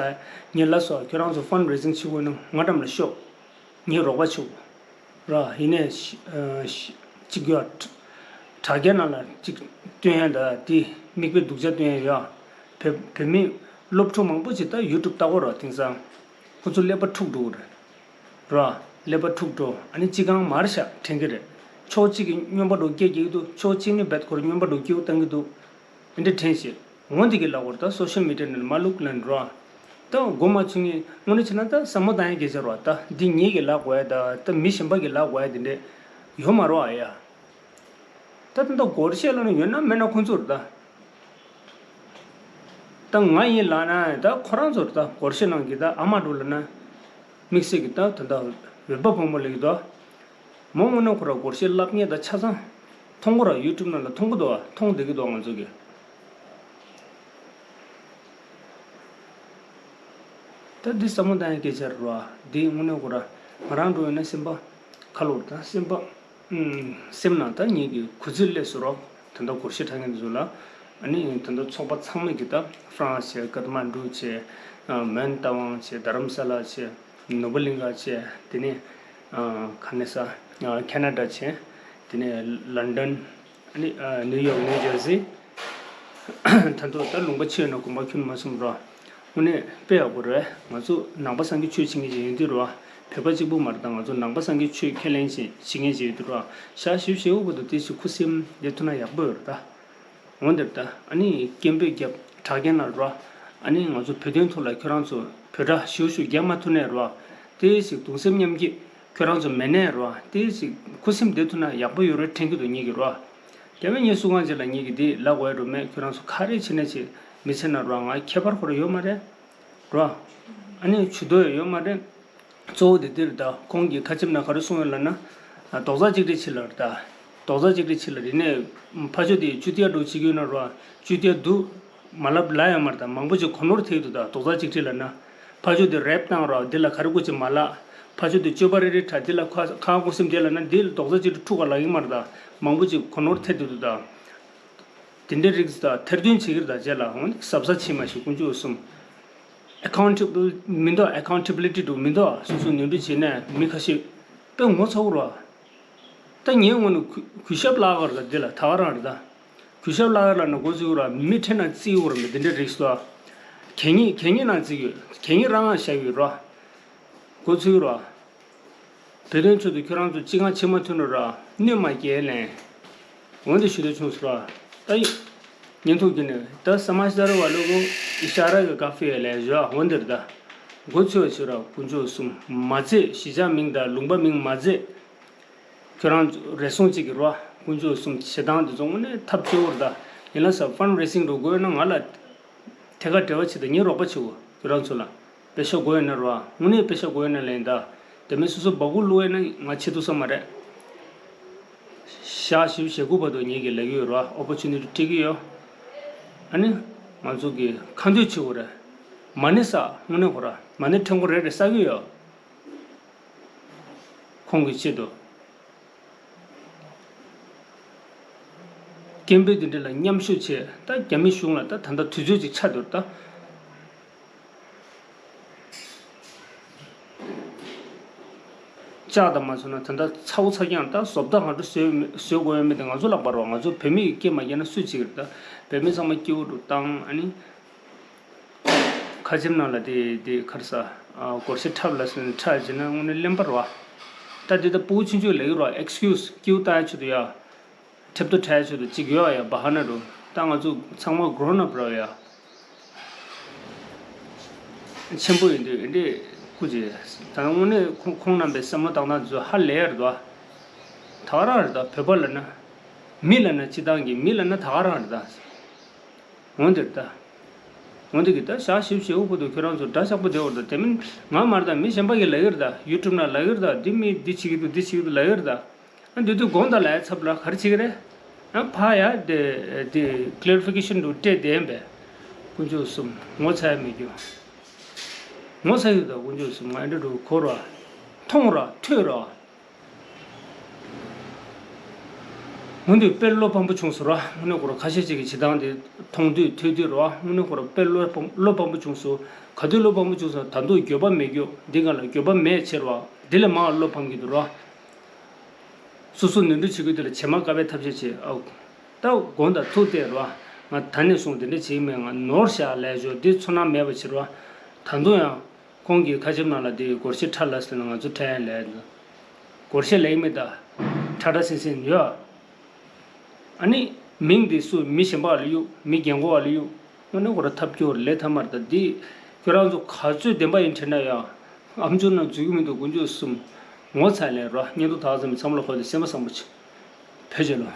ངས་ལ་སོགས་ཁྱོད་རང་ཚོ་ཕན་རེ་ཟིང་བྱེད་དགོས་ན་ང་འགྲམ་ལ་ཤོག་ངས་རོགས་པ་བྱེད་དགོས། ར། ཡིན་ནས་ཤི་ཨ་ཤི་གཅིག་ཡོད། དྲ་རྒྱ་ནང་ལ་གཅིག་སྟོན་ཡ་འདྲ་དེ་མིག་དཔེ་སྡུག་ཅག་སྟོན་ཡ་ཡོད། བོད་བོད་མི་སློབ་ཕྲུག་མང་པོ་ཅིག་ད་ཡུ་ཊུབ་ལྟ་གོ་ར། དེང་སང་ཁོ་ཚོ་ཀླད་པ་འཁྲུག་འགྲོ་གི་རེད། ར། ཀླད་པ་འཁྲུག་འགྲོ། ཨ་ནི་ཅི་གང་མར་བཞག་དྲན་གི་རེད། ཕྱོགས་གཅིག་གི་སྨྱོན་པ་འགྲོ་སྐད་རྒྱག་གི་འདུག་ཕྱོགས་གཅིག་ནི་རྦད་ཁོ་ར་སྨྱོན་པ་འགྲོ་སྐྱིད་པོ་བཏང་གི་འདུག་འདི་འདྲ་དྲན་ཤེས། འོ་འདི་གི་ལ་འོར་ད་སོ་ཤལ་མི་ཌི་ཡ་ནང་མ་བླུག་ལབ་འགྲོ། ད་མགོ་མ་ཚོས་ངས་དངོས་གནས་བྱས་ན་ད་བསམ་བློ་བཏང་ཡ་སྐད་ཆ་རེད་བ། ད་འདི་ངེད་ཀྱི་ལབ་དགོས་ཡ་ད་ད་མི་གཞན་པ་གི་ལབ་དགོས་ཡ་དེ་འདྲས་ཡོད་མ་རེད་བ་ཡ། ད་ད་ད་སྒོར་གཞས་ལབ་ན་ཡོད་ན་མེད་ན་ཁོང་ཚོ་རེད་ད། ད་ང་ཡིན་ལབ་ན་ད་ཁོ་རང་ཚོ་རེད་ད། སྒོར་གཞས་ནང་གི་ད་ཨ་མ་འགྲོ་ལབ་ན་དམིགས་བསལ་གི་ད་ད་ད་འོད་པ་ཕོ་མོ་ལབ་ཀྱི་ད། མོ་དངོས་གནས་ཁོ་ར་སྒོར་གཞས་ལབ་མཁན་ད་ཆ་ཚང་མཐོང་གོ་ར། ཡུ་ཊུབ་ནང་ལ་མཐོང་གི་འདུག་བ། མཐོང་བསྡད་ཀྱི་འདུག་ང་ཚོ་གི། ད་འདི་བསམ་བློ་བཏང་ཡ་སྐད་ཆ་རེད་བ། འདི་དངོས་གནས་ཁོ་ར་ང་རང་འགྲོ་ཡོད་ན་སེམས་པ་ཁ་ལོ་རེད་ད། སེམས་པ་སེམས་ནང་ད་ངེད་ཀྱི་གུས་བརྩི་སླེབས་སོང་ར། ད་ལྟ་སྒོར་གཞས་འཁྲབ་མཁན་འདི་ཚོ་ལ། ཨ་ནི་ད་ལྟ་ཚོགས་པ་ཚང་མས་ཀྱི་ད་ཧྥ་རན་སི་བྱས། ཀ་ཐ་མན་ཌུ་བྱས། མོན་རྟ་དབང་བྱས། རྡ་རམ་ས་ལ་བྱས། ནོར་བུ་གླིང་ག་བྱས། དེ་ནས་ཨ་ག་ནས་ས་ཨ་ཁེ་ན་ཌ་བྱས། དེ་ནས་ལན་ཌན། ཨ་ནི་ཨ་ནིའུ་ཡོག་ནིའུ་ཇར་སི། ད་དུང་ད་ལུང་པ་ཕྱི་ཡོད་ན་དགོངས་པ་ཁྱོན་མ་ཚོམ་རོ། དངོས་གནས་དཔེ་ཡག་པོ་རེད། ང་ཚོ་ནང་པ་སངས་རྒྱས་ཆོས་བྱེད་མཁན་ཅིག་ཡིན་དུས་རོ། བོད་པ་གཅིག་པུ་མ་རེད་ད། ང་ཚོ་ནང་པ་སངས་རྒྱས་ཆོས་ཁས་ལེན་བྱེད་བྱེད་མཁན་ཅིག་ཡིན་དུས་རོ། ཞག་བཞི་བཅུ་ཞེ་དགུ་བར་དུ་དེ་ཚོ་ཁུ་སིམ་བསྡད་ཐུབ་ན་ཡག་པོ་ཡོད་རེད་ད། འོན་ཏེ་ད་ཨ་ནི་སྐད་འབོད་རྒྱབ། དྲ་རྒྱ་ནང་རོ། ཨ་ནི་ང་ཚོ་བོད་དོན་ཐོག་ལ་ཁྱོད་རང་ཚོ་བོད་སྒྲ་ཞུ་ཞུ་རྒྱག་མ་ཐུབ་ནའི་རོ། དེ་ཞིག་གདུང་སེམས་མཉམ་སྐྱེད་ཁྱོད་རང་ཚོ་མེད་ནའི་རོ། དེ་ཞིག་ཁུ་སིམ་བསྡད་ཐུབ་ན་ཡག་པོ་ཡོད་རེད་དྲན་གྱི་འདུག་ངེད་ཀྱི་རོ། རྒྱ་མི་ངས་སུ་གང་ཅིག་ལ་ངེད་ཀྱི་དེ་ལབ་དགོས་ཡ་རོ་མེད། ཁྱོད་རང་ཚོ་ག་རེ་བྱེད་ན་བྱེད། མི་ཚེ་ན་རོ་ང་ཁྱད་པར་ཁོ་ར་ཡོད་མ་རེད་རོ། ཨ་ནི་ཇུས་གཏོགས་ཡོད་མ་རེད། གཙོ་བོ་དེ་འདིར་ད་ཁོང་གིས་ཁ་ཆེམས་ནང་ག་རེ་གསུངས་ཡོད་ལབ་ན། རྡོག་རྩ་གཅིག་སྒྲིལ་བྱེད་ལབ་རེད་ད། རྡོག་རྩ་གཅིག་སྒྲིལ་བྱེད་ལབ་རེད་ནས། ཕར་ཕྱོགས་དེ་བཅུ་གཏེར་འགྲོ་བྱེད་ཀྱི་ཡོད་ན་རོ། བཅུ་གཏེར་འདུག་མ་ལབ་ལབ་ཡོད་མ་རེད་ད། མང་པོ་ཅིག་གོ་ནོར་ཐེབས་འདུག་ད། རྡོག་རྩ་གཅིག་སྒྲིལ་ལབ་ན། ཕར་ཕྱོགས་དེ་རེབ་བཏང་རོགས། འདི་ལ་ག་རེ་དགོས་ཅིག་མ་ལབ། ཕར་ཕྱོགས་དེ་སྤྱོད་པ་རེ་རེ་དྲག་འདི་ལ་ཁ་ཁ་ཁུ་སིམ་བསྡད་ལབ་ན་འདི་རྡོག་རྩ་གཅིག་སྒྲིལ་འཁྲུག་ག་ལབ་ཡོད་མ་རེད་ད། མང་པོ་ཅིག་གོ་ནོར་ཐེབས་འདུག་ད། དེ་འདྲའི་རིགས་ད་ཐེར་འདོན་བྱེད་ཀྱི་རེད་ད། རྗེས་ལ་འོང་གཟབ་གཟབ་བྱེད་མ་ཤེས་དཀོན་མཆོག་གསུམ། ཨེ་ཁའུན་ཊེ་བི་ལི་མི་འདུག་ཨེ་ཁའུན་ཊེ་བི་ལི་ཊི་འདུག་མི་འདུག་སོ་སོ་ནོར་འཁྲུལ་བྱས་ནས་མི་ཁ་ཤས་དཔེ་ངོ་ཚ་བོ་རེད་བ། ད་ངའི་ངོས་ནས་གུ་གུས་ཞབས་བརླག་གི་རེད། ད་འདི་ལ་ད་ག་རང་རེད་ད། གུས་ཞབས་བརླག་གི་རེད་ན་འགོ་ཚུགས་ར། མི་ཁྲིད་ན་བརྩི་ཡོད་རེད། མི་འདི་འདྲའི་རིགས་སུ་གད་སྙིགས་གད་སྙིགས་ནང་བརྩི་ཡོད། གད་སྙིགས་རང་ང་བཞག་ཡོད་ར། འགོ་ཚུགས་ར། བོད་དོན་ཆེད་དུ་ཁྱོད་རང་ཚོ་གཅིག་ཁ་ཕྱེ་མ་ཐུབ་ན་ར། གནོད་མ་སྐྱེལ་ལན། འོན་ཏེ་ཞུ་འདོད་བྱུང་སོང་ར། ད་ཡིན། ཉན་ཐོས་ཀྱི་ནི་ད་ས་མ་ཤ་ར་བ་ལོ་གོ་ཨི་ཤ་ར་གི་ཀ་ཧྥེ་ལས་བཟོ་འོན་ཏེ་ར་ད། འགོ་ཚུགས་བྱོས་ར་དཀོན་མཆོག་གསུམ་མ་བརྩེ། གཞིས་ཆགས་མིང་དང་ལུང་པ་མིང་མ་བརྩེ། ཁྱོད་རང་ཚོ་རེ་ཟུང་གཅིག་གི་ར་དཀོན་མཆོག་གསུམ་བྱེད་སྟངས་དེ་ཚོ་དངོས་གནས་ཐབས་སྐྱོ་བོ་ར་ད། ཡིན་ལ་ས་ཕན་རེ་སིང་འགྲོ་དགོས་ན་ང་ལ། ཐད་ཀར་འབྲེལ་བ་བྱེད་དང་། ངས་རོགས་པ་བྱེད་དགོས་ཁྱོད་རང་ཚོ་ལ། པེ་ཤ་དགོས་ཡོད་ན་རོ། དངོས་གནས་པེ་ཤ་དགོས་ཡོད་ན་ལེན་ད། དེ་མིན་སོ་སོ་སྦ་ཁུག་བླུགས་ཡོད་ན་ང་བྱེད་ཐུབ་ས་མ་རེད། ཞག་བཞི་བཅུ་ཞེ་དགུ་བར་དུ་ངེད་ཀྱིས་ལབ་ཀྱི་ཡོད་རོ། ཨོ་པོར་ཅུ་ནི་ཊི་སྤྲད་ཀྱི་ཡོད། ཨ་ནི། ང་ཚོ་གི་ཁ་འདོན་བྱེད་དགོས་རེད། མ་ཎི་བསགས་དངོས་གནས་ཁོ་ར་མ་ཎི་ཕྲེང་སྐོར་རེ་རེ་བསགས་ཀྱི་ཡོད། ཁོང་གི་ཆེད་དུ། སྐད་འབོད་འདི་འདྲ་ལ་མཉམ་ཞུགས་བྱས། ད་རྒྱ་མི་གཞུང་ལ་ད་ད་ལྟ་དུས་ཚོད་ཅིག་ཆགས་འདུག་ད། ལྕགས་དང་མ་སོང་ན་ད་ལྟ་ཚ་བོ་ཚ་རྐྱང་། ད་བཟོ་ལྟ་གང་འདྲ་བཟོས་མེད་བཟོས་དགོས་ཡོད་མེད་དེ་ང་ཚོ་ལ་བར་བ། ང་ཚོ་བོད་མི་ཡི་སྐད་མ་རྒྱག་ན་སུས་བྱེད་ཀྱི་རེད། ད་བོད་མི་ཚང་མ་སྐྱིད་པོ་འདུག་བཏང་ཨ་ནི། ཁ་ཆེམས་ནང་ལ་དེ་དེ་ཁར་ས། ཨ། སྒོར་གཞས་འཁྲབ་ལ་ཟེར་ནས་འཁྲབ་བྱས་ན་དངོས་གནས་གླེན་པ་རེད་བ། ད་དེ་ད་ཕྲུ་གུ་ཆུང་ཆུང་ལབ་ཀྱི་རེད་བ། ཨེག་སི་ཀིའུ་སི་སྐྱིད་པོ་བཏང་ཡ་ཆེད་དུ་ཡ། འཁྲབ་ཏུ་འཁྲབ་ཡ་ཆེད་དུ་གཅིག་ཡོད་ཡ། བ་ཧ་ན་རུ། ད་ང་ཚོ་ཚང་མ་གྷོ་རོན་ཨབ་རེད་བ་ཡ། ཆེན་པོ་ཡིན་དུས་འདི་འདྲས་སྐུ་མཁྱེན། ད་དངོས་གནས་ཁོང་ཁོང་རྣམ་པའི་བསམ་བློ་བཏང་སྟངས་ཚོ་ཧ་ལས་རེད་བ། ད་ག་རང་རེད་ད། བོད་པ་ལབ་ན། མི་ལབ་ན་སྤྱིར་བཏང་གི་མི་ལབ་ན་ད་ག་རང་རེད་ད། འོན་ཏེ་ད། འོན་ཏེ་གི་ད་ཞག་བཞི་བཅུ་ཞེ་དགུ་བར་དུ་ཁྱོད་རང་ཚོ་འདྲ་ཆགས་པོ་བསྡད་འོར་ད། དེ་མིན་ང་མ་རེད་ད། མི་གཞན་པ་གིས་ལབ་ཀྱི་རེད་ད། ཡུ་ཊུབ་ནང་ལབ་ཀྱི་རེད་ད། འདི་མི་འདི་བྱེད་ཀྱི་འདུག་འདི་བྱེད་ཀྱི་འདུག་ལབ་ཀྱི་རེད་ད། ཨ་འདི་དུས་དགོངས་དག་ལབ་ཡ་ཚབ་ལ་ག་རེ་བྱེད་ཀྱི་རེད། ཨ་ཕ་ཡ་དེ་དེ་ཀི་ལེ་རི་ཕི་ཀེ་ཤན་འདུག་སྤྲད་བསྡད་པས། དཀོན་མཆོག་གསུམ་ངོ་ཚ་ཡ་མེད་རྒྱུ། ངོ་ཚ་ཡོད་ད། དཀོན་མཆོག་གསུམ་ང་འདྲ་འགྲོ་གོ་ར། མཐོང་ར་ཐོས་ར། སྔོན་དུས་དཔེ་བློ་ཕམ་པོ་བྱུང་སོང་ར། དངོས་གནས་ཁོ་ར་ཁ་ཤས་ཅིག་གི་བྱེད་སྟངས་དེ་མཐོང་དུས་ཐོས་དུས་ར། དངོས་གནས་ཁོ་ར་དཔེ་བློ་ཕམ་བློ་ཕམ་པོ་བྱུང་སོང་། ག་དུས་བློ་ཕམ་པོ་བྱུང་སོང་། ད་དུང་འགྱོད་པ་མེད་རྒྱུ། འདི་ག་ལ་འགྱོད་པ་མེད་ཕྱིར་བ། འདི་ལས་མང་བ་བློ་ཕམ་གྱི་འདུག་ར། སོ་སོ་ནོར་འཁྲུལ་བྱེད་དགོས་དུས་ལ་བྱེ་མ་བཀབ་པའི་ཐབས་ཤེས་བྱེད་ཨ། ད་དགོངས་དག་ཐུགས་གཏད་ར། ང་ད་ནས་བཟུང་དེ་འདྲ་བྱེད་མེད། ང་ནོར་བཞག་ལས་ཆོག་འདི་ཚོར་སྣང་མེད་པ་བྱེད་ར། ད་དུང་ཡང་། ཁོང་གིས་ཁ་ཆེམས་ནང་ལ་དེ་སྒོར་གཞས་འཁྲབ་ལ་ཟེར་ན་ང་ཚོ་འཁྲབ་ཡ་ལས། སྒོར་གཞས་ལས་མི་ད། ཁྲ་ཁྲ་སིང་སིང་ཡོད། ཨ་ནི། མིང་འདི་སུ་མི་གཞན་པ་ལ་གཡུག་མི་རྒན་གོག་ལ་གཡུག་དངོས་གནས་ཁོ་ར་ཐབས་སྐྱོ་བོ་ལས་ཐབས་མ་རེད་ད། འདི། ཁྱོད་རང་ཚོ་ག་ཚོད་བདེན་པ་ཡིན་དྲན་ན་ཡང་། ཨམ་ཅོག་ནང་འཛུལ་གྱི་མི་འདུག་དཀོན་མཆོག་གསུམ། ངོ་ཚ་ལས་རོ། བརྙན་ཐུང་དག་ཙམ་ཚང་མ་ལ་ཁོ་དེ་སེམས་པ་བཟང་པོ་བྱེད། བོད་རྒྱལ་ལོ།